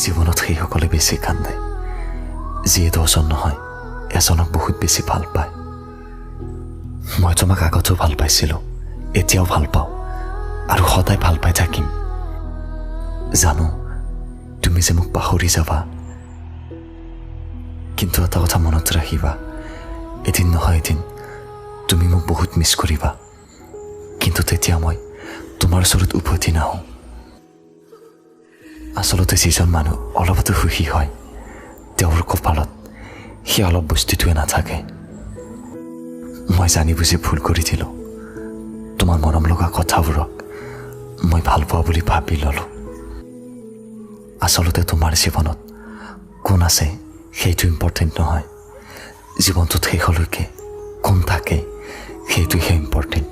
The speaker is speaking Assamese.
জীৱনত সেইসকলে বেছি কান্দে যিয়ে 10জন নহয় এজনক বহুত বেছি ভাল পায়। মই তোমাক আগতেও ভাল পাইছিলোঁ, এতিয়াও ভাল পাওঁ আৰু সদায় ভাল পাই থাকিম। জানো তুমি যে মোক পাহৰি যাবা, কিন্তু এটা কথা মনত ৰাখিবা, এদিন নহয় এদিন তুমি মোক বহুত মিছ কৰিবা। কিন্তু তেতিয়া মই তোমাৰ ওচৰত উভতি নাহোঁ। আচলতে যিজন মানুহ অলপতে সুখী হয় তেওঁৰ কপালত সেই অলপ বস্তুটোৱে নাথাকে। মই জানি বুজি ভুল কৰি দিলোঁ। তোমাৰ মৰম লগা কথাবোৰক মই ভাল পোৱা বুলি ভাবি ল'লোঁ। আচলতে তোমাৰ জীৱনত কোন আছে সেইটো ইম্পৰ্টেণ্ট নহয়, জীৱনটোত শেষলৈকে কোন থাকে সেইটোহে ইম্পৰ্টেণ্ট।